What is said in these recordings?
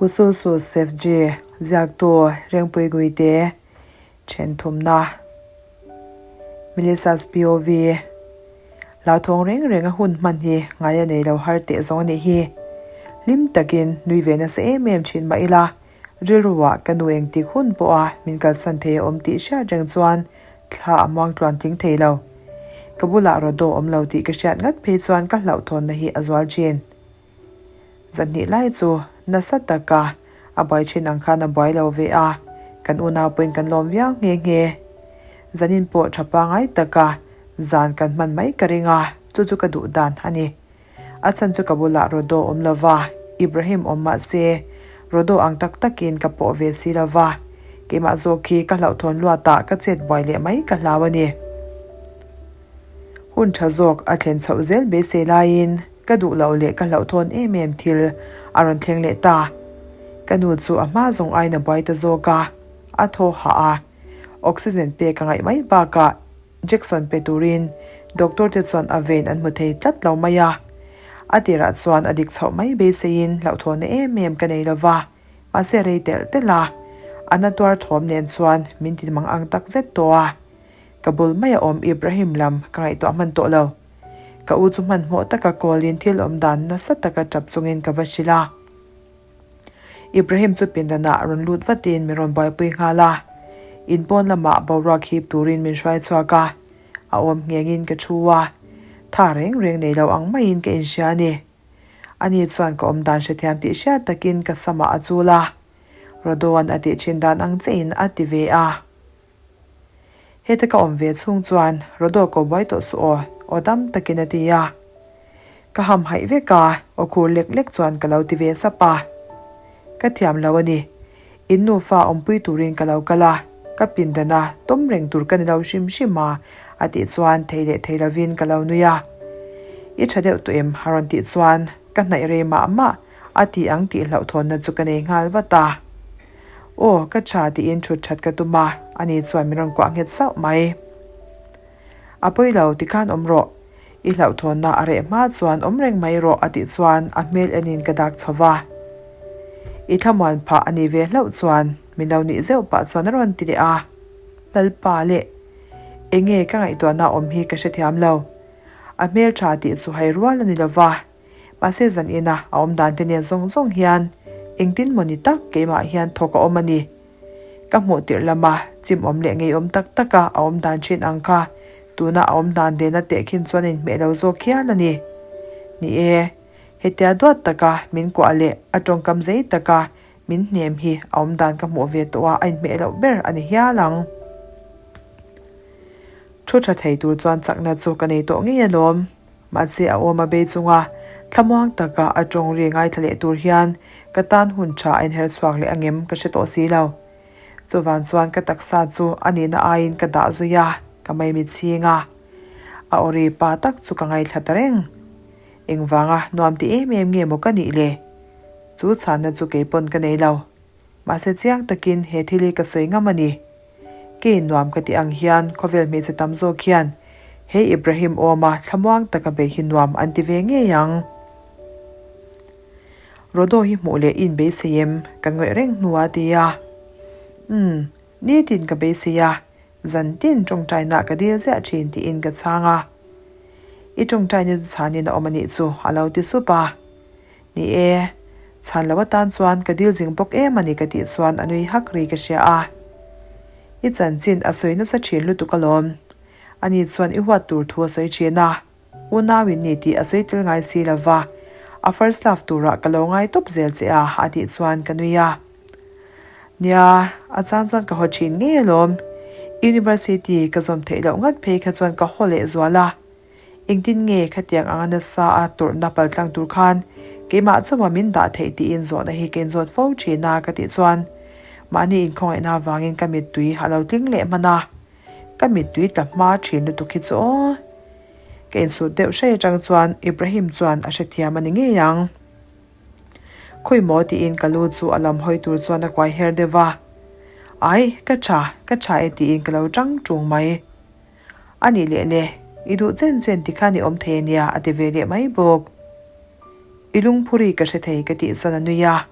Kususu Sefji ziaktu Rengpui Guite then thumna Melissa's POV Hlauthawng reng reng a hun hman hi ngai a nei lo har teh zawng a nih hi. Hlim takin nui ve nasa em em thin mah ila rilruah ka nu engtik hun pawha min kalsan thei a awm tih hriat reng chuan thla a muang tluan tling thei lo. Ka bulah Rodo awm lo tih ka hriat ngat phei chuan ka hlauhthawnna hi a zual thin. Zanhnih lai chu nasa taka a buai thin ang khan a buai lo ve a, kan unau pawhin kan lawm viau nghe nghe. Zanin pawh tha pangai taka zan kan hman mai ka ring a, chu chu ka duh dan a ni. A chhan chu ka bulah Rodo awm lo va, Ibrahim awm mah se Rodo ang tak takin ka pawh ve si lo va, keimah zawk hi ka hlauhthawn luatah ka chet buai leh mai ka hlau a ni. Hun tha zawk a thlen chhoh zel beisei laiin ka duh loh leh ka hlauhthawn em em thil a rawn thleng leh ta. Ka nu chu a hma zawng aiin a buai ta zawk a, a thaw hah a. Oxygen pek a ngaih mai bakah Jackson pe turin doctor te chuan a vein an hmu thei tlat lo mai a. A tirah chuan a dik chhoh mai beiseiin hlauhthawnna em em ka nei lova, mahse rei telh telh a, a na tuar thawm nen chuan min ti mang ang tak zet tawh a. Ka bul mai a awm Ibrahim lam ka ngaihtuah hman tawh lo. Ka u chu hmanhmawh taka call in thil awm dan nasa taka tap chungin ka va hrilh a. Ibrahim chu pindanah rawn lut vatin min rawn buaipui nghal a. In pawn lamah boruak hip turin min hruai chhuak a. A awm nghengin ka thu a. Tha reng reng nei lo ang maiin ka inhria a ni. Ani chuan ka awm dan hrethiam tih hriat takin ka samah a chul a. Rodoan a tih thin dan ang chiahin a ti ve a. Heta ka awm ve chhung chuan Rodo ko buai tawh suh aw, aw dam takin a ti a. Ka ham haih vek a, aw khur lek lek chuan ka lo ti ve sap a. Ka thiam lo a ni. In nufa awmpui turin ka lo kal a, ka pindan a tawm reng tur ka ni lo hrim hrim a, a tih chuan thei leh thei lovin ka lo nui a. I tha deuh tawh em? a rawn tih chuan ka hnaih rei mah mah a ti ang tih hlauhthawnna chu ka nei nghal vat a. Aw, ka tha tiin thut that ka tum a, ani chuan min rawn kuah nghet sauh mai. A pawi lo, tikhan awm rawh. I hlauhthawnna a reh hma chuan awm reng mai rawh a tih chuan a hmel enin ka dak chho va. I thlamuan phah a ni ve hlauh chuan min lo nih zeuh pah chuan a rawn ti leh a. Lalpa leh, enge ka ngaihtuahna awm hi ka hrethiam lo. A hmel tha tih chu hai rual a ni lo va. Mahse zan ina a awm dan te nen zawng zawng hian engtin maw ni tak keimah hian thawk a awm a ni. Ka hmuh tirh lama chim awm leh ngeiawm tak taka a awm dan thin ang kha tuna a awm dan lena tehkhin chuan a inhmeh lo zawk hial a ni. Ni e, hetia duat taka min kuah leh a tawngkam zei taka min hnem hi a awm dan ka hmuh ve tawh a, a inhmeh loh ber a ni hial ang. Thu tha thei tur chuan chakna chu ka nei tawh ngei alawm. Mahse a awm a bei chunga thlamuang taka a tawng ri ngaithla leh tur hian ka tan hun tha a inher chhuak leh angem ka hre tawh si lo. Chuvan chuan ka taksa chu a nihna aiin ka dah zui a, ka maimi chhing a. A awri pa tak chu ka ngaithla ta reng. Engvanga nuam ti em em nge maw ka nih le? Chu chhanna chu keipawn ka nei lo. Mahse chiang takin he thil hi ka sawi ngam a ni. Kei nuam ka tih ang hian khawvel hmeichhe tam zawk hian he Ibrahim awma thlamuang taka bei hi nuam an ti ve ngei ang. Rodo hi hmuh leh in beisei em? Kan ngawih reng hnu a ti a. Umm, nitin ka beisei a, zan tin tawngtaina ka dil ziah thin tiin ka chhang a. I tawngtaina chu chhanin a awm a nih chu a lo ti sup a. Ni e, chhan lo atan chuan ka dil zing bawk em a ni ka tih chuan a nui hak ri ka hria a. I chanchin a sawi nasa thin lutuk alawm. Ani chuan i huat tur thu a sawi thin a, unau in ni tih a sawi tel ngai si lo va, a first love turah ka lo ngai tawp zel che a a tih chuan ka nui a. Nia, a chan chuan ka haw thin ngei alawm. University ka zawm theih loh ngat phei kha chuan ka haw leh zual a. Engtin nge khatiang anga nasa a tawrhna paltlang tur khan keimah chauha min dah theih tiin zawhna hi ka inzawt fo thin a ka tih chuan mahni inkhawngaihna avangin ka mittui a lo tling leh hman a, ka mittui tla hma thin lutuk hi chu aw. Ka insut deuh hrai atang chuan Ibrahim chuan a hrethiam a ni ngei ang. Khawi maw tiin ka lu chu a lam hawi tur chuan a kuai her deuh va. Ai, ka tha, ka tha e tiin ka lo tang tung mai. A nih leh le, i duh chen chen ti khan i awm thei a nia a ti ve leh mai bawk. I lungphuri ka hre thei ka tih chuan a nui a.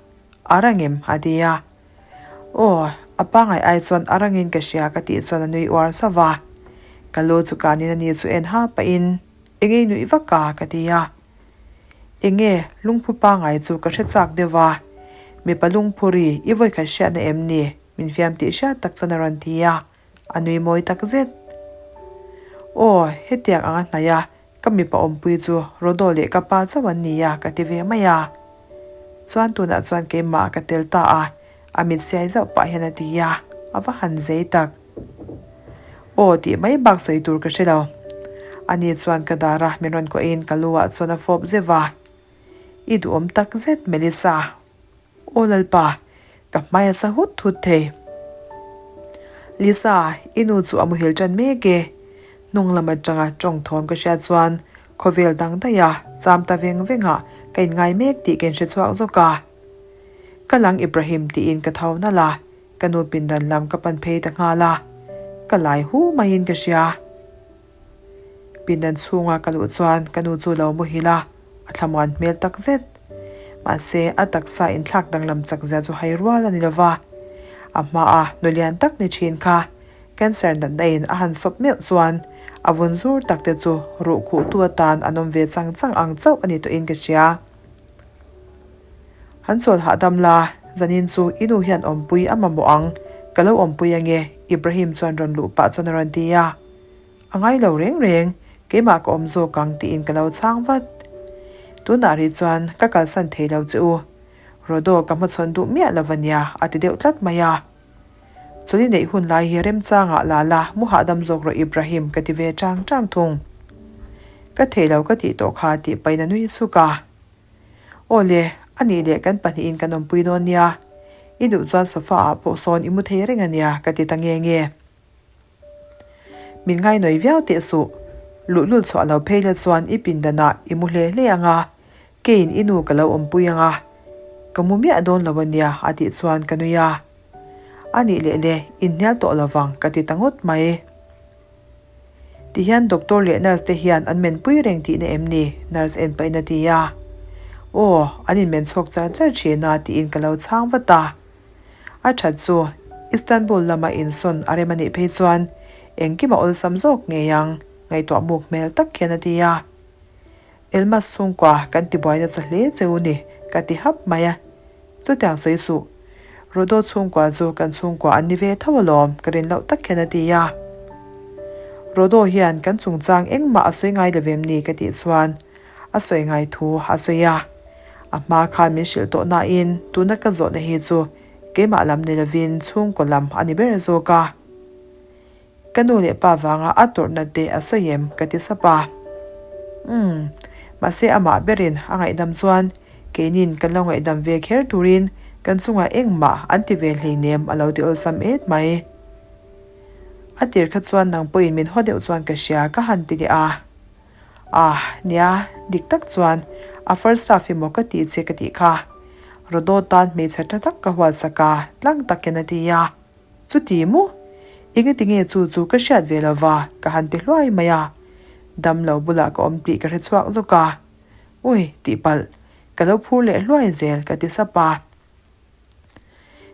A rang em? a ti a. Aw, a pangai ai chuan a rangin ka hria ka tih chuan a nui uar sauh va. Ka lu chu kanin a ni chu en ha pahin, Enge i nuih vak a? ka ti a. Enge lungphu pangai chu ka hre chak deuh va, mipa lungphu ri i vawikhat hriatna em ni? min fiam tih hriat tak chuan a rawn ti a, a nui mawi tak zet. Aw, hetiang anga hnaih a, ka mipa awmpui chu Rodo leh ka pa chauh an ni a ka ti ve mai a. Chuan tunah chuan keimah ka tel ta a, a mit siai zauh pah hian a ti a, a va han zei tak. Aw tih mai bak sawi tur ka hre lo. Ani chuan ka dar a, min rawn kuahin ka lu ah chuan a fawp zeuh a. I duhawm tak zet Melissa. Aw Lalpa, ka hmai a sa hut hut thei. Lisa, i nu chu a muhil ṭan mek e. Hnung lam aṭanga ṭawng thawm ka hriat chuan khawvel dang daih a, cham ta veng veng ah ka inngai mek tih ka inhre chhuak zawk a. Ka lang Ibrahim tiin ka tho nalh a. Ka nu pindan lam ka pan phei ta nghal a, ka lai hu maiin ka hria. Pindan chhunga ka luh chuan ka nu chu lo muhil a, a thlamuan hmel tak zet. Mahse, a taksa inthlak danglam chak zia chu hai rual a ni lo va. A hmaa nu lian tak ni thin kha cancer natna in a han sawp meuh chuan a vun zur tak te chu ruh khuhtu atan an awm ve chang chang ang chauh a ni tawhin ka hria. Han chawl hahdam la, zanin chu i nu hian awmpui a mamawh ang, ka lo awmpui ange, Ibrahim chuan rawn luh pah chuan a rawn ti a. A ngai lo reng reng, keimah ka awm zawk ang tiin ka lo chhang vat. Tunah rih chuan ka kalsan thei lo che u, Rodo ka hmachhawn duh miah lo ania a ti deuh tlat mai a. Chawlh i neih hun lai hi remchangah la la, mu hahdam zawk rawh Ibrahim ka ti ve chang chang thung. Ka thei lo ka tih tawh kha tih pahin a nui suk a. Aw le, a nih leh kan pahnihin kan awmpui dawn nia. I duh chuan sofa ah pawh sawn i mu thei reng a nia ka ti ta nge nge. Min ngainawi viau teh suh. Luhlul chhuah lo phei la chuan i pindanah i mu hle hle ang a, keiin i nu ka lo awmpui ang a. Ka mu miah dawn lo a nia a tih chuan ka nui a. A nih leh le, inhnial tawh lo vang ka ti ta ngawt mai. Tihian doctor leh nurse te hian an menpui reng tihna em ni? Nurse en pahin a ti a. Aw, an inmen chhuak char char thin a tiin ka lo chhang vat a. A that chu Istanbul lama insawn a rem a nih phei chuan engkim a awlsam zawk ngei ang, ngaihtuah muk hmel tak hian a ti a. Elmas chhungkua kan tibuai nasa hle che u ni, ka ti hap mai a. Chutiang sawi suh. Rodo chhungkua chu kan chhungkua an ni ve tho alawm, ka rin loh tak hian a ti a. Rodo hian kan chungchang engmah a sawi ngai lo vem ni ka tih chuan a sawi ngai thu a sawi a. A hma khan min hrilh tawh nain tuna ka zawhna hi chu keimah lam ni lovin chhungkaw lam a ni ber zawk a. Ka nu leh pa vanga a tawrhna te a sawi em? ka ti sap a. Umm, mahse amah berin a ngaihdam chuan keinin kan lo ngaihdam ve kher turin kan chungah engmah an ti ve hleinem a lo ti awlsam et mai. A tir kha chuan nang pawhin min haw deuh chuan ka hria ka han ti leh a. Ah, nia, dik tak chuan a first love hi maw ka tih che ka tih kha. Rodo tan hmeichhe tha tak ka hualsak a, tlang takin a ti a. Chuti maw? Engati nge chu chu ka hriat ve lo va, ka han ti hluai mai a. Dam lo bulah ka awm tih ka hre chhuak zawk a. Ui, tih palh, ka lo phur leh hluai zel, ka ti sap a.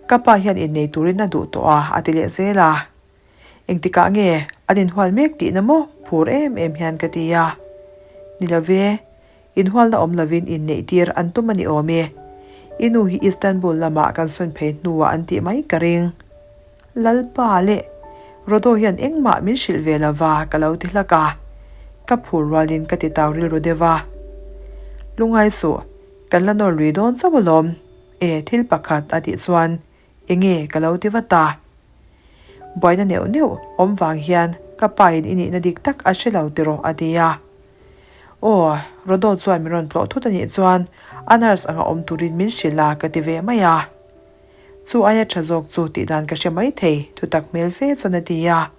Ka pa hian innei turin a duh tawh a, a ti leh zel a. Engtikah nge an inhual mek tihna maw? Phur em em hian ka ti a. Ni lo ve, Inhualna awm lovin inneih tir an tum a ni awm e. I nu hi Istanbul lamah kan sawn phei hnuah an tih mai ka ring. Lalpa leh Rodo hian engmah min hrilh ve lova ka lo ti hlak a. Ka phur rualin ka ti tau rilru deuh a. Lungai suh, kan la nawr lui dawn chauh alawm. E, thil pakhat a tih chuan enge ka lo ti vat a. Buaina neuh neuh awm vang hian ka pain i nihna dik tak a hre lo tiraw a ti a. Aw, Rodo chuan min rawn tlawh thut a nih chuan a nurse anga awm turin min hrilh a ka ti ve mai a. Chu aia tha zawk chu tih dan ka hre mai thei, thutak hmel fe chuan a ti a.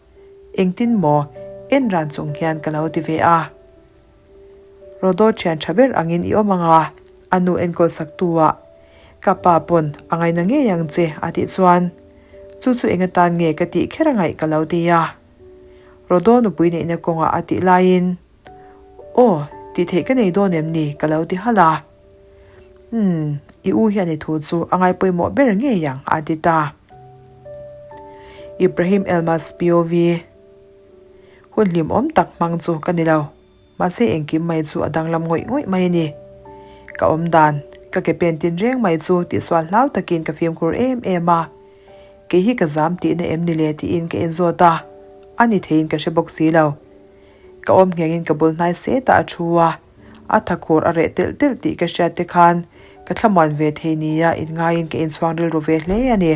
Engtin maw? En ran chung hian ka lo ti ve a. Rodo thian tha ber angin i awm ang a, a nu enkawl sak tu ah ka pa pawn a ngaina ngei ang che a tih chuan chu chu eng atan nge ka tih kher a ngaih ka lo ti a. Rodo nupui neihna kawngah a tih laiin Aw, tih theih ka nei dawn em ni? ka lo ti halh a. Umm, i u hian i thu chu a ngaipawimawh ber ngei ang, a ti ta. Ibrahim Elmas POV Hun hlimawm tak hmang chu ka ni lo. Mahse engkim mai chu a danglam ngawih ngawih mai a ni. Ka awm dan, ka ke pen tin reng mai chu tihsual hlau takin ka fimkhur em em a. Kei hi ka zam tihna em ni le tiin ka enzawt a, a ni theiin ka hre bawk si lo. Ka awm nghengin ka bul hnai setah a thu a, a thakhur a reh telh telh tih ka hriat te khan ka thlamuan ve thei nia inngaiin ka inchhuang rilru ve hle a ni.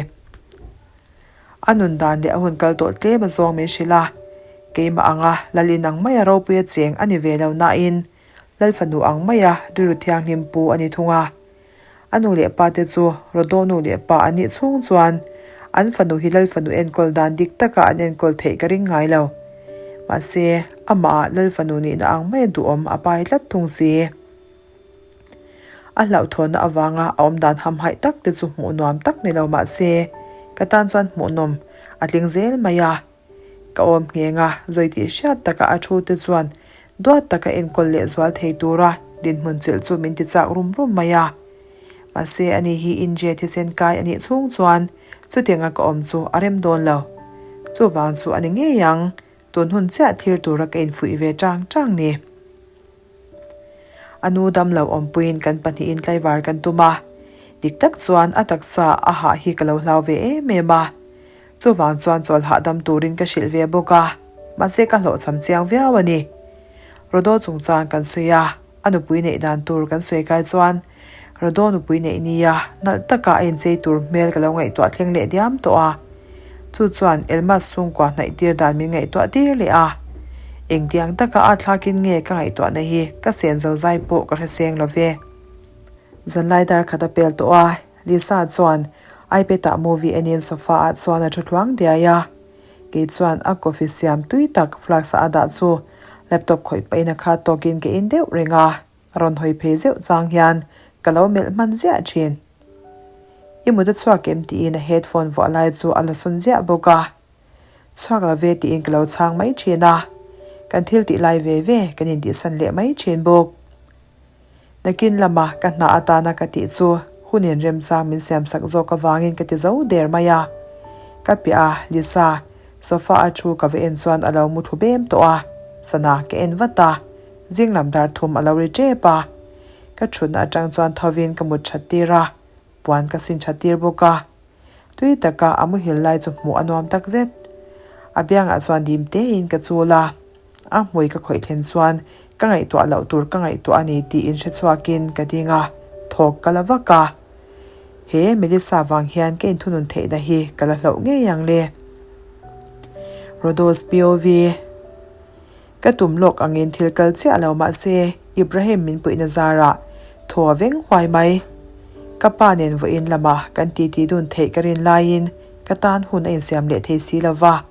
A nun dan leh a hun kal tawh tlem a zawng min hrilh a, keimah anga Lal inang maia ropuia cheng a ni ve lo nain Lal fanu ang maia rilru thianghlim pu a ni thung a. A nu leh pa te chu Rodo nu leh pa an nih chhung chuan an fanu hi Lal fanu enkawl dan dik taka an enkawl theih ka ring ngai lo. Mahse, amah ah Lal fanu nihna ang maia duhawm a pai tlat thung si. A hlauhthawnna avanga a awmdan hamhaih tak te chu hmuh nuam tak ni lo mah se, ka tan chuan hmuhnawm a tling zel mai a. Ka awm ngheng a, zawi tih hriat taka a thu te chuan duat taka enkawl leh zual thei tura dinhmun chilh chu min ti chak rum rum mai a. Mahse ani hi Inje thisen kai a nih chhung chuan chutianga ka awm chu a rem dawn lo. Chuvang chu a ni ngei ang, tun hun chiah thlir tura ka infuih ve tang tang ni. A nu dam lo awmpuiin kan pahnihin tlaivar kan tum a, dik tak chuan a taksa a hah hi ka lo hlau ve em em a. Chuvang chuan chawl hahdam turin ka hrilh ve bawk a, mahse ka hlawhchham chiang viau a ni. Rodo chungchang kan sawi a, a nupui neih dan tur kan sawi kai chuan Rodo nupui neih nia nalh taka a inchei tur hmel ka lo ngaihtuah thleng leh diam tawh a. Chu chuan Elmas chhungkua hnaih tir dan min ngaihtuah tir leh a. Engtiang taka a thlakin nge ka ngaihtuahna hi ka sen zo zai pawh ka hre seng lo ve. Zanlai dar khat a pel tawh a, Lisa chuan iPad-ah movie enin sofa-ah chuan a thu thluang diai a. Kei chuan a coffee siam tui tak flask-ah a dah chu laptop khawih pahin a khat tawkin ka in deuh reng a. A rawn hawi phei zeuh chang hian ka lo melh hman ziah thin. I mut a chhuak em tiin a headphone vuah lai chu a la sawn ziah bawk a. Chhuak lo ve tiin ka lo chhang mai thin a. Kan thil tih lai ve ve kan intihsan leh mai thin bawk. Nakin lama ka hna atana ka tih chu hunin remchang min siamsak zawk avangin ka ti zo der mai a. Ka piah a, Lisa, sofa a thu ka va en chuan a lo mu thlu bem tawh a, sana ka en vat a. Zinglam dar thum a lo ri tep a, ka thutna atang chuan thovin ka mut that tir a, puan ka sin that tir bawk a. Tui taka a muhil lai chu hmuh a nuam tak zet. A biangah chuan dim tein ka chul a, a hmui ka khawih thlen chuan ka ngaihtuah loh tur ka ngaihtuah a ni tih inhre chhuakin ka ding a, thawk ka la vak a. He Melissa vang hian ka inthunun theihna hi ka la hloh ngei ang le. Rodos POV. Ka tum lawk angin thil kal chiah lo mahse Ibrahim min puihna zarah thaw a veng huai mai. Ka pa nen vawiin lama kan titi dun theih ka rin laiin ka tan hun a insiam leh thei si lo va,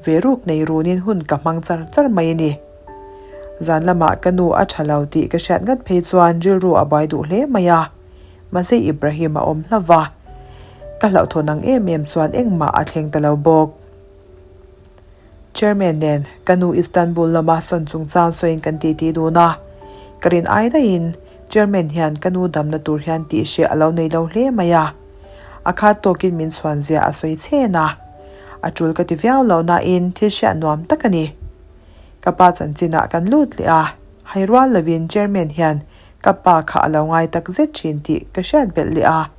ve ruk nei runin hun ka hmang char char mai a ni. Zan lamah ka nu a tha lo tih ka hriat ngat phei chuan rilru a buai duh hle mai a, mahse Ibrahim a awm hla va, ka hlauhthawn ang em em chuan engmah a thleng ta lo bawk. Chairman nen ka nu Istanbul lama sawn chungchang sawiin kan titi dun a, ka rin ai daihin Chairman hian ka nu damna tur hian tih hreh a lo nei lo hle mai a, a khat tawkin min chhuan zia a sawi chhen a, a tul ka ti viau lo nain thil hriat nuam tak a ni. Ka pa chanchinah kan lut leh a, hai rual lovin Chairman hian ka pa kha a lo ngai tak zet thin tih ka hriat belh leh a,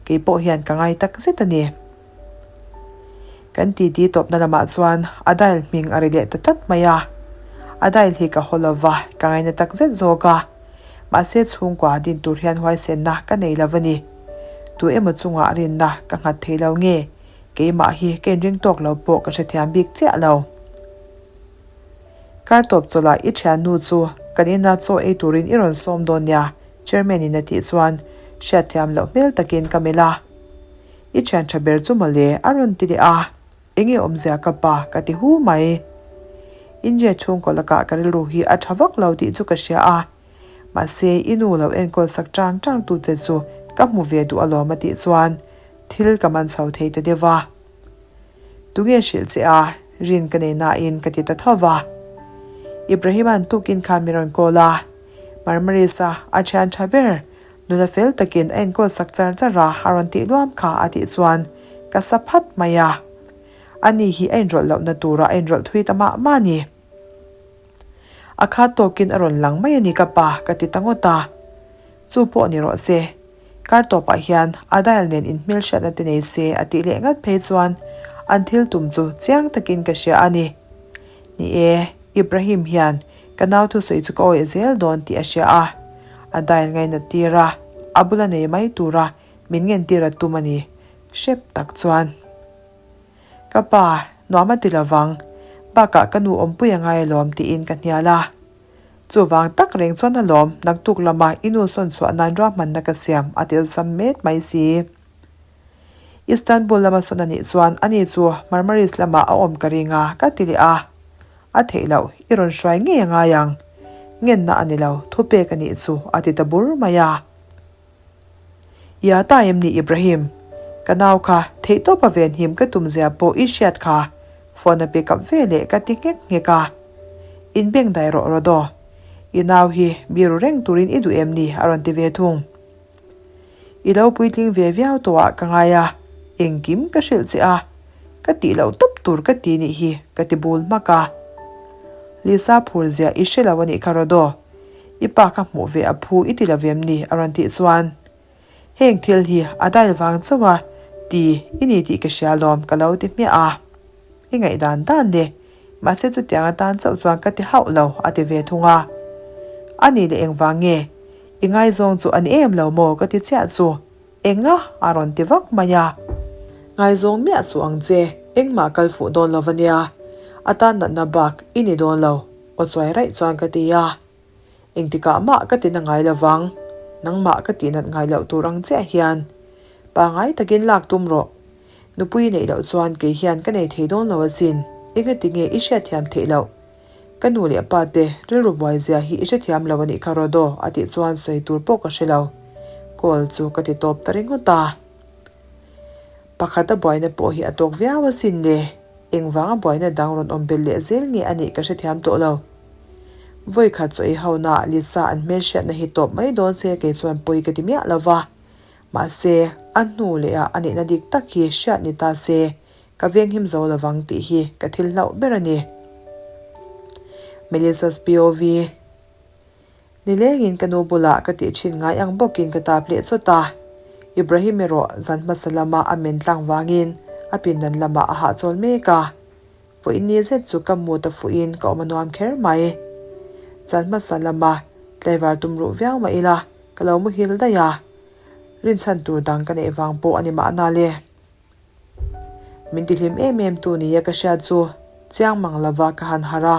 kei pawh hian ka ngai tak zet a ni. Kan titi tawpna lamah chuan Adail hming a ri leh ta tlat mai a. Adail hi ka haw lo va, ka ngaina tak zet zawk a. Mahse chhungkua din tur hian huaisenna ka nei lo a ni. Tu emaw chungah rinna ka nghat thei lo nge, keimah hi ka inring tawk lo pawh ka hrethiam bik chiah lo. Kar tawp chawlhah i thiannu chu kan ina chaw ei turin i rawn sawm dawn nia, Chairman in a tih chuan hriatthiam loh hmel takin ka melh a. I thian tha ber chu mawle a rawn ti leh a, enge awmzia ka pa ka ti hu mai. India chhungkaw lakah ka rilru hi a tha vak lo tih chu ka hria a, mahse i nu lo enkawl sak tang tang tu che chu ka hmu ve duh alawm a tih chuan thil ka man chho thei ta deuh a. Tunge hrilh che a, rin ka nei nain ka ti ta tho va. Ibrahima'n tukin khan min rawn call a, Marmarisa a thian tha ber. Nula fel takin a enkawl sak char char a, a rawn tih luam kha a tih chuan ka sa phat mai a. Ani hi a inrawlh lohna turah a inrawlh thui ta mah mah a ni. A khat tawkin a rawn lang mai a ni ka pa, ka ti ta ngawt a. Chu pawh ni rawh se. Kar tawpah hian Adail nen inhmelhriatna te nei se a tih leh ngat phei chuan an thil tum chu chiang takin ka hria a ni. Ni e, Ibrahim hian ka nau thusawi chu ka awih zel dawn tih a hria a. Adail ngainat tir a, a bula nei mai tura min ngentir a tum a ni hrep tak chuan. Ka pa, nuam a ti lovang, bakah ka nu awmpui a ngai alawm tiin ka hnial a. Chuvang tak reng chuan alawm, naktuk lama i nu sawn chhuah nan ruahmanna ka siam a tel sam met mai si. Istanbul lama sawn a nih chuan ani chu Marmaris lamah a awm ka ring a, ka ti leh a. A theih loh, i rawn hruai ngei a ngai ang. Ngenna a ni lo, thupek a nih chu a ti ta bur mai a. Ia ta em ni Ibrahim? Ka nau kha theihtawpa venhim ka tum zia pawh i hriat kha phone a pick up ve leh ka ti nghek nghek a. In beng dai rawh Rodo. I nau hi biru reng turin i duh em ni a rawn ti ve thung. I lo puitling ve viau tawhah ka ngai a, engkim ka hrilh che a, ka tih loh tawp tur ka ti nih hi ka ti bul hmak a. Lisa phur zia i hre lo a nih kha Rodo. I pa kha hmuh ve a phu i ti lo vem ni? a rawn tih chuan, Heng thil hi a dail vang chauh a ti i ni tih ka hria alawm ka lo ti hmiah a. I ngaihdan dan le, mahse chutiang atan chauh chuan ka ti hauh lo a ti ve thung a. A nih leh engvang nge? I ngaizawng chu a ni em lo maw ka ti chiah chu enga a rawn ti vak mai a. Ngaizawng miah suh ang che, engmah kal fuh dawn lo va nia, a tan natna bak i ni dawn lo. Aw chuai raih chuan ka ti a, Engtikah mah ka tina ngai lo vang, nangmah ka tihnat ngai loh tur ang chiah hian pangai takin lak tum rawh. Nupui neih loh chuan kei hian ka nei thei dawn lo asin, engati nge i hriatthiam theih loh? Ka nu leh pa te rilru buai zia hi i hrethiam lo anih kha Rodo a tih chuan sawi tur pawh ka hre lo. Call chu ka ti tawp ta ringawt a. Pakhata buaina pawh hi a tawk viau asin le. Engvanga buaina dang rawn awm belh leh zel nge a nih ka hrethiam tawh lo. Vawi khat chaw ei hona Lisa an hmelhriatna hi tawp mai dawn se kei chuan pawi ka ti miah lo va. Mahse, a hnu leh ah a nihna dik tak hi hriat ni ta se ka venghim zo lo vang tih hi ka thil hlauh ber a ni. Melissa's POV. Nilengin ka nu bulah ka tih thin ngai ang bawkin ka tap leh chawt a. Ibrahim erawh zan hmasa lama a men tlang vangin a pindan lamah a hahchawl mek a. Vawiin ni zet chu ka mut a fuhin ka awm a nuam kher mai. Zan hmasa lama tlaivar tum ruh viau mah ila ka lo muhil daih a. Rinchhan tur dang ka neih vang pawh a ni mahna le. Min tihlim em em tu nia ka hriat chu chiang mang lova ka han harh a,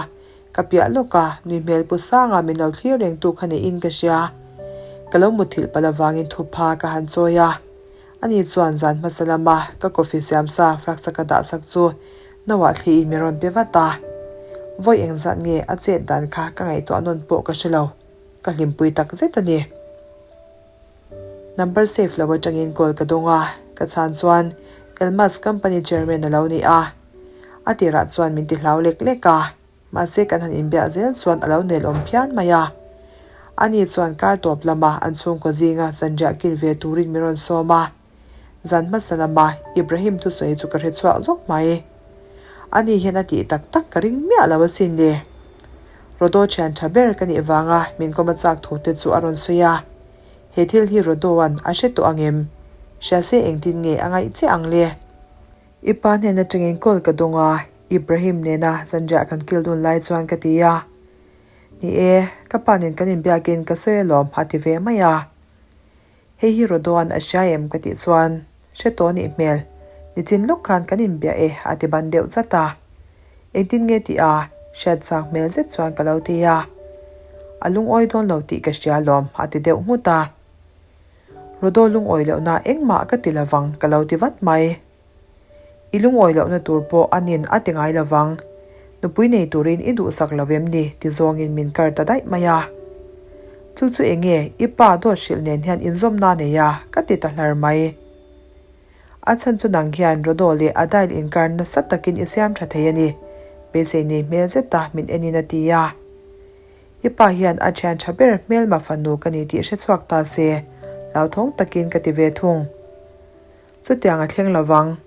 ka piah lawk a, nui hmel pu sanga min lo thlir reng tu kha niin ka hria. Ka lo mutthilh palh avangin thupha ka han chawi a, ani chuan zan hmasa lama ka coffee siam sa flask a ka dah sak chu no ah thliin min rawn pe vat a. Vawi engzat nge a chet dan kha ka ngaihtuah nawn pawh ka hre lo, ka hlimpui tak zet a ni. Number save lo atangin call ka dawng a, ka chhan chuan Elmas company chairman a lo ni a. A tirah chuan min ti hlau lek lek a, mahse kan han inbiak zel chuan a lo nel awm phian mai a. Ani chuan kar tawp lama an chhungkaw zinga zanriah kil ve turin min rawn sawm a. Zan hmasa lama Ibrahim thusawi chu ka hre chhuak zawk mai. Ani hian a tih tak tak ka ring miah lo asin le. Rodo thian tha ber ka nih vanga min kawm a chak thu te chu a rawn sawi a. He thil hi Rodoan a hre tawh ang em? Hria se engtin nge a ngaih chiah ang le? I pa hnen atangin call ka dawng a, Ibrahim nena zanriah kan kil dun lai chuan ka ti a. Ni e, ka pa nen kan inbiakin ka sawi alawm a ti ve mai a. Hei hi Rodoan a hria em ka tih chuan hre tawh anih hmel, nichin lawk khan kan inbiah e a ti ban deuh chat a. Engtin nge tih a hriat chak hmel zet chuan ka lo ti a. A lungawi dawn lo tih ka hria alawm a ti deuh nghut a. Rodo lungawi lohna engmah ka ti lovang ka lo ti vat mai. I lungawi lohna tur pawh a nin a ti ngai lovang. Nupui nei turin i duhsak lo em ni? ti zawngin min kar ta daih mai a. Chu chu eng nge i pa dawt hrilh nen hian inzawmna a nei a? ka ti ta hlar mai. A chhan chu nang hian Rodo leh Adail inkar nasa takin i siam tha thei a ni, beisei nei hmel zeta min enin a ti a. I pa hian a thian tha ber hmelma fanu ka ni tih hre chhuak ta se, Hlauthawng takin ka ti ve thung. Chutiang a thleng lovang.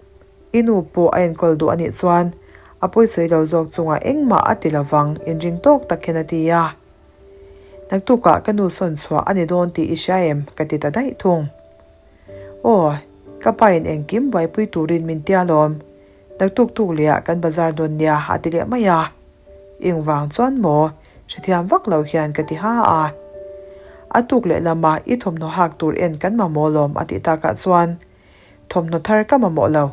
I nu pawh a enkawl duh a nih chuan a pawisawi lo zawk chungah engmah a ti lovang inring tawk tak hian a ti a. Naktukah ka nu sawn chhuah a ni dawn tih i hria em? ka ti ta daih thung. Aw, ka pain engkim buaipui turin min tia lawm. Naktuk tuk lehah kan bazar dawn nia a ti leh mai a. Engvang chuan maw? Hrethiam vak lo hian ka ti ha a. A tuk leh lama i thawmhnaw hak tur en kan mamawh lawm a tih takah chuan thawmhnaw thar ka mamawh lo.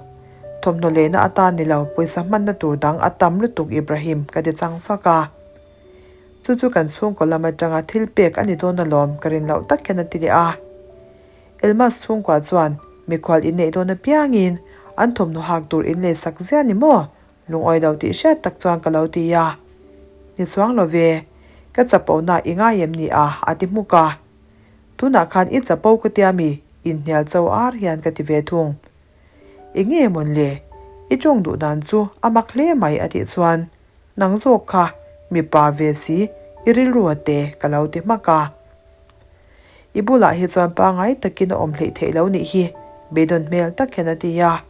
Thawmhnaw lehna atan ni lo pawisa hmanna tur dang a tam lutuk Ibrahim ka ti chang fak a. Chu chu kan chhungkaw lam atanga thil pek a ni dawn alawm ka rin loh tak hian a ti leh a. Elmas chhungkua chuan mikhual inneih dawn apiangin an thawmhnaw hak tur in lei sak zia ni maw? Lungawi lo tih hriat tak chuan ka lo ti a. Ni chuang lo ve, ka chapona i ngai em ni a? a ti hmuk a. Tunah khan i chapo ka tia mi? Inhnial cho ar hian ka ti ve thung. I nge mawn le? I tawng duh dan chu a mak hle mai a tih chuan nang zawk kha mipa ve si i rilru a te ka lo ti hmak a. I bulah hi chuan pangai takin a awm hleih theih lo nih hi, beidawn hmel tak hian a ti a.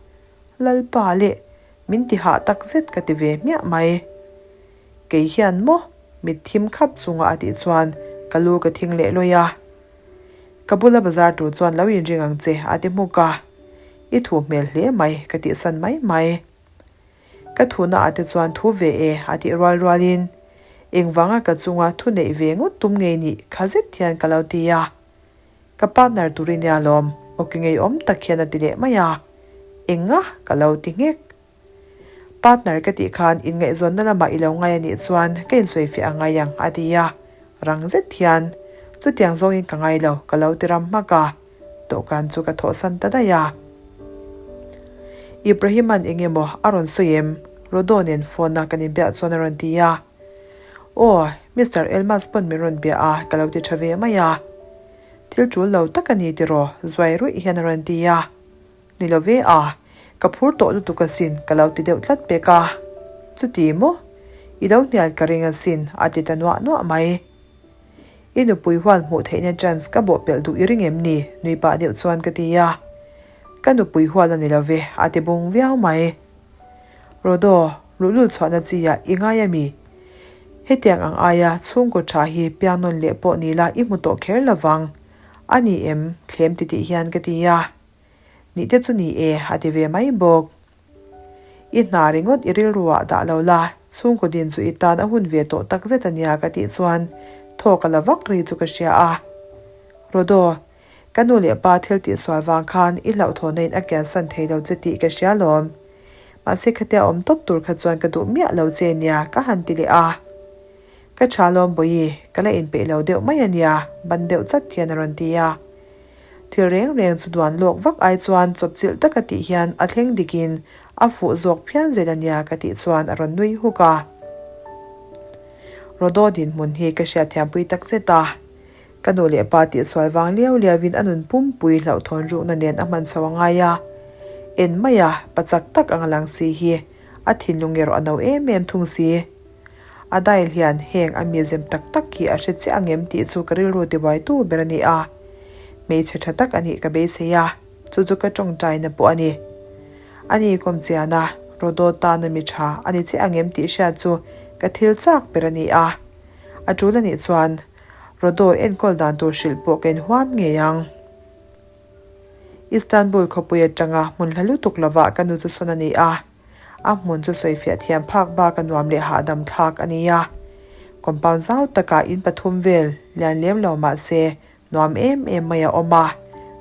Lalpa leh min ti hah tak zet ka ti ve hmiah mai. Kei hian maw? Mit thim khap chunga a tih chuan ka lu ka thing leh lawi a. Ka bula bazar tur chuan lo inring ang che a ti hmuk a. I thu hmel hle mai ka tihsan mai mai. Ka thuna ah te chuan thu ve e a tih rual rualin engvanga ka chunga thu neih ve ngawt tum ngei nih kha zet hian ka lo ti a. Ka partner tur i nia lawm, awki ngeiawm tak hian a ti leh mai a. Enga? Ka lo ti nghek. Partner ka tih khan inngaihzawnna lamah i lo ngai a nih chuan ka insawifiah a ngai ang a ti a. Rang zet hian chutiang zawngin ka ngai lo ka lo ti ram hmak a. Dawhkan chu ka thawhsan ta daih a. Ibrahima'n eng emaw a rawn sawi em? Rodo nen phone a kan inbiah chuan a rawn ti a. Aw, Mister Elmas pawn min rawn bia a, ka lo ti tha ve mai a. Thil tul lo tak a ni tiraw? Zuai ruih hian a rawn ti a. Ni lo ve a, ka phur tawh lutuk asin ka lo ti deuh tlat pek a. Chuti maw? I lo hnial ka ring asin a ti ta nuah nuah mai. I nupui hual hmuh theihna chance ka bawhpelh duh i ring em ni? Nui pah deuh chuan ka ti a. Ka nupui hual a ni lo ve, a ti bung viau mai. Rodo, luhlul chhuahna chi ah i ngai a mi? Hetiang ang aia chhungkaw tha hi piang nawn leh pawh ni la i hmu tawh kher lo vang. A ni em? Thlem titih hian ka ti a. Nih te chu ni e, a ti ve mai bawk. I hna ringawt i rilruah dah lo la, chhungkaw din chu i tan a hun ve tawh tak zet a nia ka tih chuan thawk a la vak ri chu ka hria a. Rodo, ka nu leh pa thil tihsual vang khan i hlauhthawhna in a kiansan thei lo che tih ka hria lawm. Mahse khatia awm tawp tur kha chuan ka duh miah lo che nia ka han ti leh a. Ka tha lawm Bawihi, ka la inpeih lo deuh mai a nia ban deuh chat hian a rawn ti a. Thil reng reng chu duan lawk vak ai chuan chawpchilh taka tih hian a thleng dikin a fuh zawk phian zel a nia ka tih chuan a rawn nui huk a. Rodo dinhmun hi ka hriatthiampui tak zet a. Ka nu leh pa tihsual vang liau liauin a nun pumpui hlauhthawn rukna nen a hman chho a ngai a. En mai a, pa chak tak ang a lang si hi a thinlung erawh a no em em thung si. A dail hian heng a mizem tak tak hi a hre chiah angem tih chu ka rilru tibuaitu ber a ni a. Hmeichhe tha tak a nih ka beisei a, chu chu ka tawngtaina pawh a ni. A ni kawmchiana, Rodo tana mi tha a ni chiah angem tih hriat chu ka thil chak ber a ni a. A tul a nih chuan Rodo enkawl dan tur hrilh pawh ka inhuam ngei ang. Istanbul khawpui atanga hmun hla lutuk lovah ka nu chu sawn a ni a. A hmun chu sawifiah thiam phak bak a nuam leh hahdam thlak a ni a. Compound zau takah in pathum vel lian lem lo mah se nuam em em mai a awm a,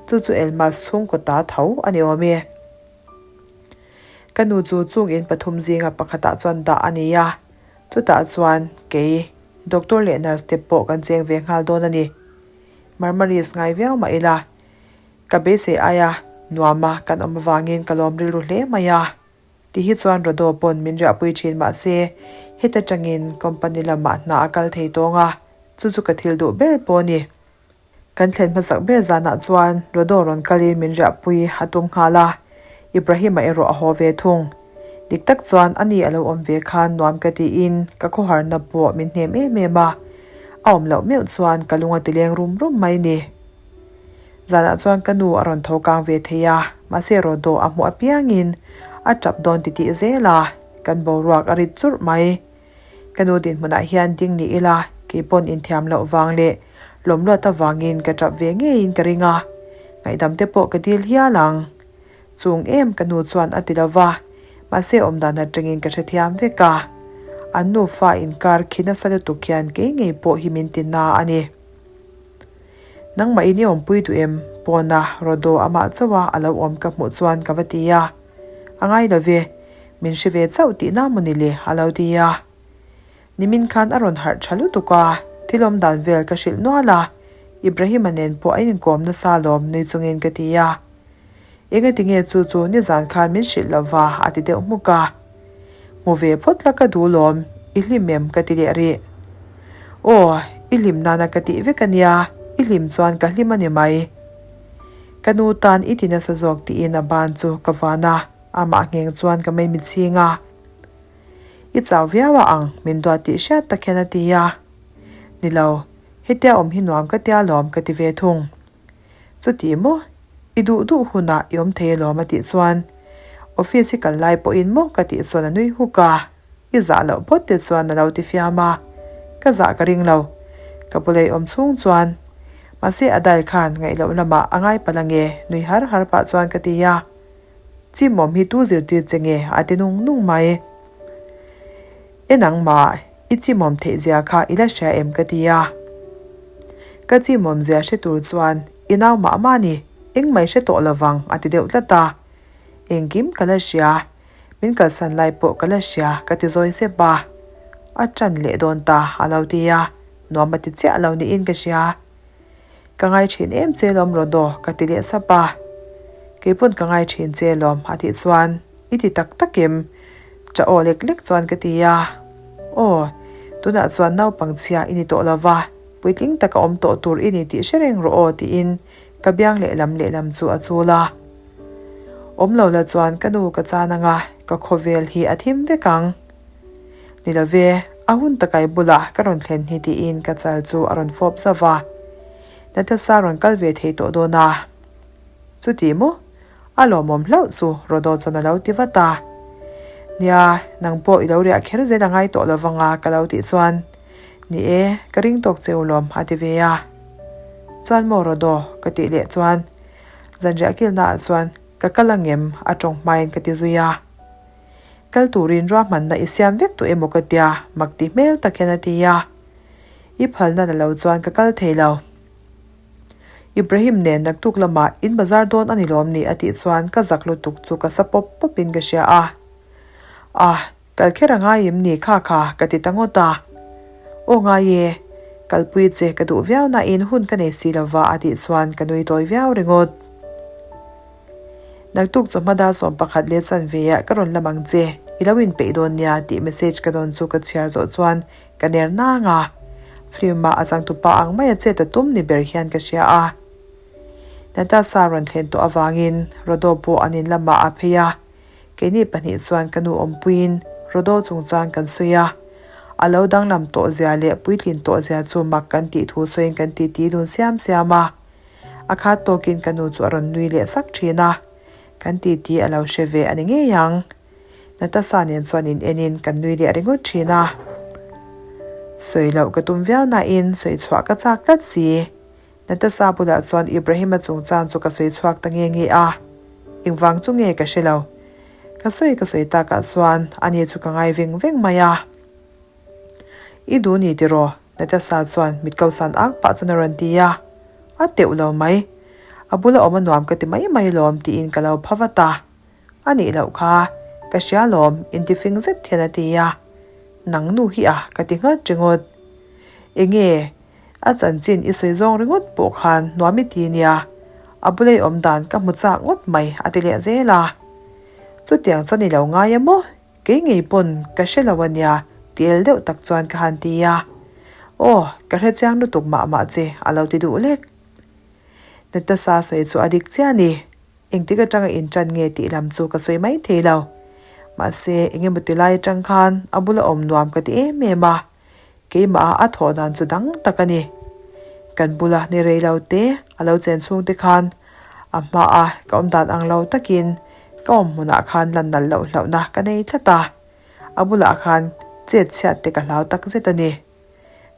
chu chu Elmas chhungkaw ta tho a ni awm e. Ka nu chu chung in pathum zinga pakhatah chuan dah a ni a, chutah chuan kei, doctor leh nurse te pawh kan cheng ve nghal dawn a ni. Marmaris ngai viau mah ila. Ka beisei aia nuama kan awm avangin ka lawm rilru hle mai a. Ti hi chuan Rodo pawn min riahpui thin mah se, heta tangin company lamah hna a kal thei tawng a, chu chu ka thil duh ber pawh a ni. Kan thlen hmasak ber zanah chuan Rodo rawn kalin min riahpui a tum nghal a, Ibrahim-a erawh a haw ve thung. Dik tak chuan ani a lo awm ve khan nuam ka tiin ka khawharna pawh min hnem em em a, a awm loh meuh chuan ka lung a ti leng rum rum mai ni. Zanah chuan ka nu a rawn tho kang ve thei a, mahse Rodo a hmuh apiangin a tap dawn titih zel a, kan boruak a rit churh mai. Ka nu dinhmunah hian ding ni ila, keipawn inthiam loh vang leh lawmluat avangin ka tap ve ngeiin ka ring a, ngaihdam te pawh ka dil hial ang. Chung em ka nu chuan a ti lo va, mahse awmdan atangin ka hrethiam vek a. An nufa inkar khi nasa lutuk hian kei ngei pawh hi min ti na a ni. Nangmah in i awmpui duh em? Pawna Rodo amah chauh a a lo awm ka hmuh chuan ka va ti a. A ngai lo ve, min hre ve chauh tihna maw ni le a lo ti a. Nimin khan a rawn harh tha lutuk a, thil awm dan vel ka hrilh nual a, Ibrahim-a nen pawh a inkawm nasa lawm nui chungin ka ti a. Engati nge chu chu nizan khan min hrilh lo va a ti deuh hmuk a. Hmu ve phawt la ka duh lawm, i hlim em ka ti leh rih. Aw, i hlim nana ka tih vek a nia, i hlim chuan ka hlim a ni mai. Ka nu tan i ti nasa zawk tiin a ban chu ka van a, amah ngheng chuan ka mei mitchhing a. I chau viau a ang, min duat tih hriat tak hian a ti a. Ni lo, hetia awm hi nuam ka tia lawm ka ti ve thung. Chuti maw? I duh duh hunah i awm thei alawm a tih chuan office i kal lai pawhin maw ka tih chuan a nui huk a, i zah loh phawt te chuan a lo ti fiam a, ka zah ka ring lo. Ka bula i awm chhung chuan mahse a dai khan ngaih loh lamah a ngai palh ange nui har har pah chuan ka ti a. Chimawm hi tu zirtir che nge a ti nung nung mai. E nangmah, i chimawm theih zia kha i la hria em ka ti a. Ka chimawm zia hre tur chuan i nau mah mah ni, engmah i hre tawh lovang a ti deuh tlat a. Engkim ka la hria, min kalsan lai pawh ka la hria ka ti zawi sep a. A ṭan leh dawn ta a lo ti a, nuam a ti chiah lo niin ka hria. Ka ngai thin em che lawm Rodo ka ti leh sap a. Keipawn ka ngai thin che lawm a tih chuan i ti tak tak em? Ṭah aw lek lek chuan ka ti a. Aw, tunah chuan naupang chhia i ni tawh lo va, puitling taka awm tawh tur i ni tih hre reng rawh aw tiin ka biang lehlam lehlam chu a chul a. Awm lo la chuan ka nu ka chan anga ka khawvel hi a thim vek ang. Ni lo ve, a hun takai bulah ka rawn thlen hi tiin ka chal chu a rawn fawp zauh a. Natasha rawn kal ve thei tawh dawn a. Chuti maw? A lawmawm hlauh chu Rodo chuan a lo ti vat a. Nia, nang pawh i lo riah kher zel a ngai tawh lo vang a ka lo tih chuan, Ni e, ka ring tawk che u lawm a ti ve a. Chuan maw Rodo? ka tih leh chuan zanriah kilnaah chuan ka kal angem a tawng hmain ka ti zui a. Kal turin ruahmanna i siam vek tawh emaw ka tia, mak ti hmel tak hian a ti a. I phalna la lo chuan ka kal thei lo. Ibrahim nen naktuk lamah in bazar dawn a ni lawm ni a tih chuan ka zak lutuk chu ka sa pawp pawp in ka hria a. Ah, kal kher a ngai em ni kha kha ka ti ta ngawt a. Aw ngai e, kalpui che ka duh viau nain hun ka nei si lova a tih chuan ka nui tawi viau ringawt. Naktuk chawhma dar 11 leh chanve ah ka rawn lam ang che, i lo inpeih dawn nia tih message ka dawn chu ka chhiar zawh chuan ka ner nang a. Film ah a changtupa ang mai a chet a tum ni ber hian ka hria a. Natasha rawn thlen tawh avangin Rodo pawh an in lamah a phei a, keini pahnih chuan ka nu awmpuiin Rodo chungchang kan sawi a. A lo danglam tawh zia leh puitlin tawh zia chu mak kan tih thu sawiin kan titi dun siam siam a. A khat tawkin ka nu chu a rawn nui leh sak thin a, kan titi a lo hre ve a ni ngei ang. Natasha nen chuan in enin kan nui leh ringawt thin a. Sawi loh ka tum viau nain sawi chhuah ka chak tlat si. Natasha bulah chuan Ibrahim-a chungchang chu ka sawi chhuak ta nge nge a, engvang chu nge ka hre lo. Ka sawi ka sawi takah chuan ani chu ka ngai veng veng mai a. I duh ni tiraw? Natasha chuan mit ko san ak pah chuan a rawn ti a. A teuh lo mai. A bula awm a nuam ka ti mai mai lawm tiin ka lo pha vat a. A nih loh kha, ka hria lawm intifing zet hian a ti a. Nang nu hi a ka ti nghat ringawt. Enge, a chanchin i sawi zawng ringawt pawh khan nuam i ti nia. A bula i awm dan ka hmu chak ngawt mai a ti leh zel a. Chutiang chuan i lo ngai em aw? Kei ngei pawn ka hre lo a nia, ti el deuh tak chuan ka han ti a. Aw, ka hre chiang lutuk mah mah che, a lo ti duh lek. Natasha sawi chu a dik chiah a ni. Engtik atanga inṭan nge tih lam chu ka sawi mai thei lo. Mahse, eng emaw ti lai atang khan a bula awm nuam ka ti em em a. Keimah a thawh dan chu dang tak a ni. Kan bula ni rei lo te a lo chen chhung te khan a hmaa ka awm dan ang lo takin ka awm hmunah khan lan nalh loh hlauhna ka nei tlat a, a bulah khan chet chhiat te ka hlau tak zet a ni.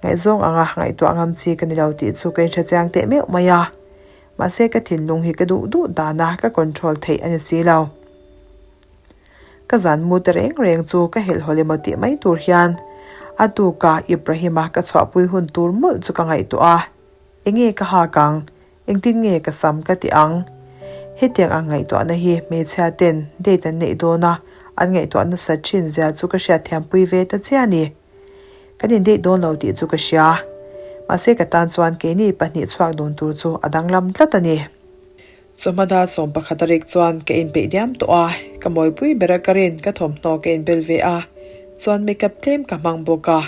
Ngaihzawng anga ngaihtuah ngam chi ka ni lo tih chu ka inhre chiang teh meuh mai a, mahse ka thinlung hi ka duh duh dana ka control theih a ni si lo. Ka zan mu te reng reng chu ka helhhawl emaw tih mai tur hian a tuka Ibrahim-a ka chhuahpui hun tur mawlh chu ka ngaihtuah a, enge ka hak ang, engtin nge ka sam ka ti ang? Hetiang ang ngaihtuahna hi hmeichhia ten date an neih dawn a, an ngaihtuah nasat thin zia chu ka hriatthiampui ve ta chiah a ni. Kan in date dawn lo tih chu ka hria, mahse ka tan chuan keini pahnih chhuak dun tur chu a danglam tlat a ni. Chawhma dar 11 a rek chuan ka inpeih diam tawh a, ka mawipui ber a ka rin ka thawmhnaw ka inbel ve a, chuan makeup tlem ka hmang bawk a.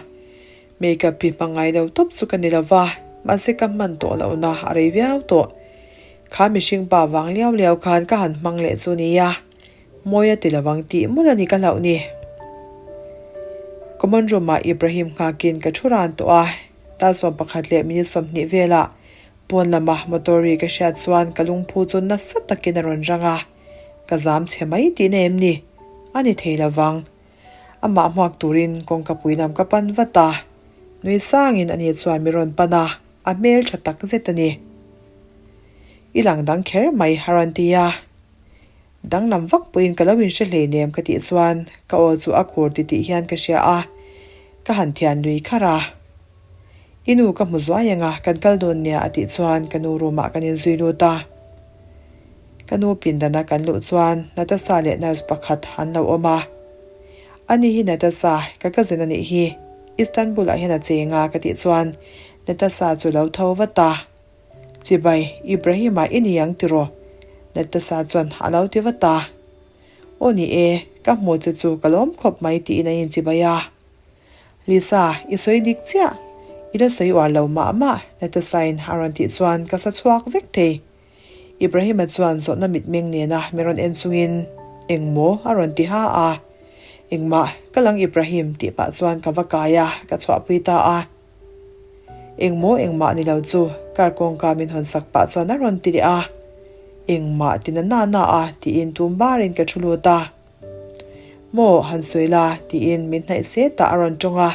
Makeup hi hmang ngai lo tawp chu ka ni lo va, mahse ka hman tawh lohna a rei viau tawh. Kha mihring pa vang liau liau khan ka han hmang leh chu nia, mawi a ti lo ang tih mawlh a ni ka hlauh ni. Common room ah Ibrahim nghakin ka thu ran tawh a, dar 11 leh minute 20 velah Pawn lama motor ri ka hriat chuan ka lungphu chu nasa takin a rawn rang a, ka zam chhe mai tihna em ni? A ni thei lo vang. Amah hmuak turin kawngka pui lam ka pan vat a, nui sangin ani chuan mi rawn pan a, a hmel tha tak zet a ni. I lang dang kher mai a rawn ti a. Danglam vak pawhin ka lo inhre hleinem ka tih chuan ka aw chu a khur titih hian ka hria a, ka han thian lui kharh a. I nu ka hmu zuai ang a, kan kal dawn nia a tih chuan ka nu room ah kan inzui lut a. Ka nu pindana kan luh chuan Natasha leh nurse pakhat an lo awm a. Ani hi Natasha, ka cousin a nih hi. Istanbul ah hian a cheng a ka tih chuan Natasha chu lo tho vat a. Chibai, Ibrahim-a i ni ang tiraw? Natasha chuan a lo ti vat a. Aw ni e, ka hmu che chu ka lawm khawp mai tiin a inchibai a. Lisa, i sawi dik chiah. I la sawi uar lo mah mah, Natasha-in a rawn tih chuan ka sa chhuak vek thei. Ibrahim-a chuan zawhna mitmeng nena mi rawn en chungin, Eng maw? a rawn ti ha a. Engmah, ka lang Ibrahim, tih pah chuan ka va kai a, ka chhuahpui ta a. Eng maw engmah ni lo chu, car kawngka min hawn sak pah chuan a rawn ti leh a. Engmah ti na na na a, tiin tum barin ka thu lut a. Maw, han sawi la, tiin min hnaih set ah a rawn tawng a,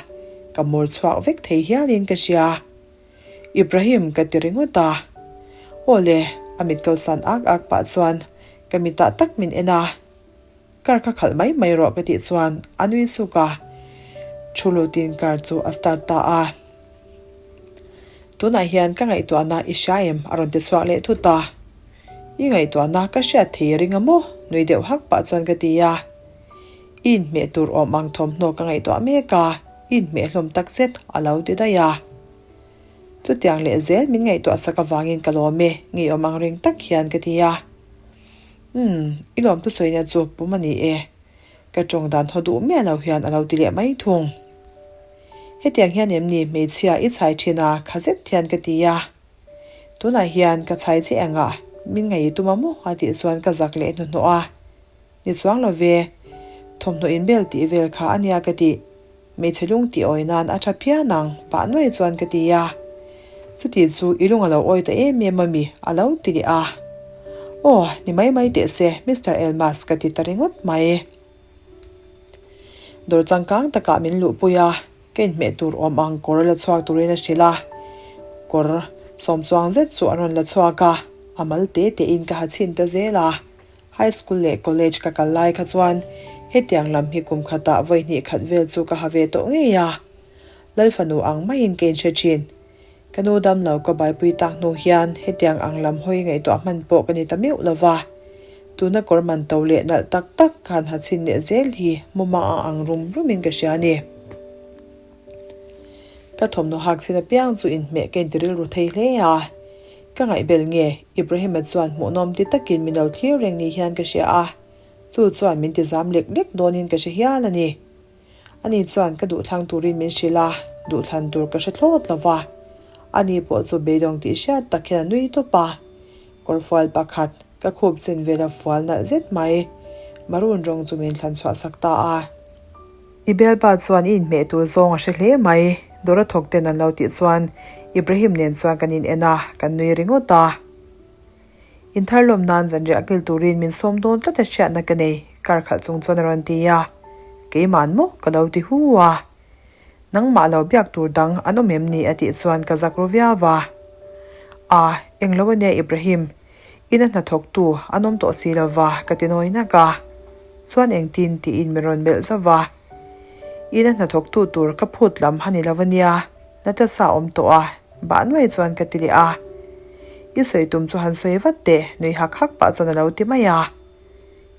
ka mur chhuak vek thei hialin ka hria. Ibrahim ka ti ringawt a. Aw le, a mit ko san ak ak pah chuan ka mitah tak min en a. Car kha khalh mai mai rawh ka tih chuan a nui suk a, thu lutin car chu a start ta a. Tunah hian ka ngaihtuahna i hria em? a rawn ti chhuak leh thut a. I ngaihtuahna ka hriat thei ring a maw? nui deuh hak pah chuan ka ti a. I inhmeh tur awm ang thawmhnaw ka ngaihtuah mek a, i inhmeh hlawm tak zet a lo ti daih a. Chutiang leh zel min ngaihtuah sak avangin ka lawm e, ngeiawm ang reng tak hian ka ti a. Umm, i lawmtu sawina chu pum a ni e. Ka tawng dan haw duh miah lo hian a lo ti leh mai thung. Hetiang hian em ni hmeichhia i chhai thin a, kha zet hian ka ti a. Tunah hian ka chhai che engah min ngaih i tum a maw a tih chuan ka zak leh hnuhnawh a. Ni chuang lo ve, thawmhnaw inbel tih vel kha a nia ka tih. Hmeichhe lung tih awi nan a tha phian ang, pah nuai chuan ka ti a. Chuti chu i lung a lo awi ta em em a mi? a lo ti leh a. Aw, ni mai mai teh se, Mister Elmas ka ti ta ringawt mai. Dawr changkang takah min luhpui a, ka inhmeh tur awm ang kawr la chhuak turin a hrilh a. Kawr sawm chuang zet chu an rawn la chhuak a, a mal te tein ka ha chhin ta zel a. High school leh college ka kal lai kha chuan hetiang lam hi kum khatah vawi hnih khat vel chu ka ha ve tawh ngei a. Lal fanu ang maiin ka inhre thin. Ka nu dam lo ka baipui tak hnu hian hetiang ang lam hawi ngaihtuah hman pawh ka ni ta meuh lo va. Tuna kawr man to leh nalh tak tak khan ha chhin leh zel hi mumang a ang rum rumin ka hria a ni. Ka thawmhnaw hak chin apiang chu inhmeh ka inti rilru thei hle a. Ka ngaihbel nge? Ibrahim-a chuan hmuhnawm ti takin min lo thlir reng ni hian ka hria a, chu chuan min ti zam lek lek dawnin ka hre hial a ni. Ani chuan ka duhthlang turin min hrilh a, duhthlan tur ka hre thlawt lo va. Ani pawh chu beidawng tih hriat tak hian a nui tawp a. Kawrfual pakhat, ka khup chin vela fual nalh zet mai, maroon rawng chu min thlan chhuah sak ta a. I bialpa chuan i inhmeh tur zawng a hre hle mai, Dawra thawk ten an lo tih chuan. Ibrahim nen chuan kan in en a, kan nui ringawt a. Inthar lawm nan zanriah kil turin min sawm dawn tlat a hriatna ka nei, kar khalh chung chuan a rawn ti a. Keima'n maw ka lo ti hu a. Nangmah lo biak tur dang an awm em ni a tih chuan ka zak ru viau a. A, englo ania Ibrahim, ina hnathawktu an awm tawh si lova ka ti nawi nak a. Chuan engtin tiin min rawn melh zauh a. Ina hnathawktu tur ka phut lam a ni lo ania. Natasa awm tawh a, bah nuai chuan ka ti leh a. I sawi tum chu han sawi vat teh, nui hak hak pah chuan a lo ti mai a.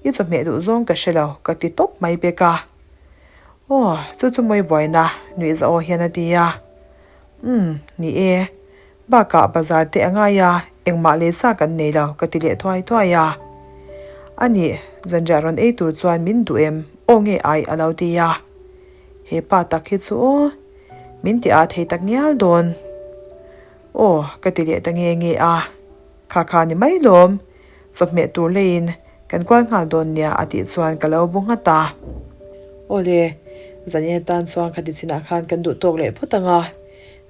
I chawhmeh duh zawng ka hre lo, ka ti tawp mai pek a. Aw, chu chu mawi buaina, nuih za aw hian a ti a. Umm, ni e. Bakah bazar te a ngai a, engmah leh sa kan nei lo, ka ti leh thuai thuai a. A nih, zanriah rawn ei tur chuan min duh em? Aw nge ai a lo ti a. He pa tak hi chu aw. Min ti a thei tak ngial dawn. Aw, ka ti leh ta nge nge a. Kha kha ni mai lawm. Chawhmeh tur leiin kan kual nghal dawn nia a tih chuan ka lo bu nghat a. Awle, zanin atan chuan khati chinah khan kan duh tawk leh phawt ang a.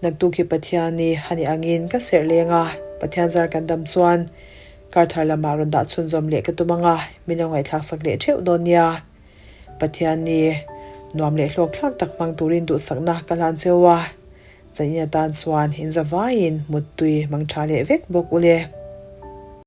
Naktuk hi Pathiani a nih angin ka serh leng a, Pathian zar kan dam chuan kar thar lamah rawn dah chhunzawm leh ka tum ang a, min lo ngaihthlak sak leh theuh dawn nia. Pathian ni nuam leh hlawk thlak tak hmang turin duhsakna ka hlan cheu a, chanin atan chuan inzavaiin muttui mang tha leh vek bawk u le.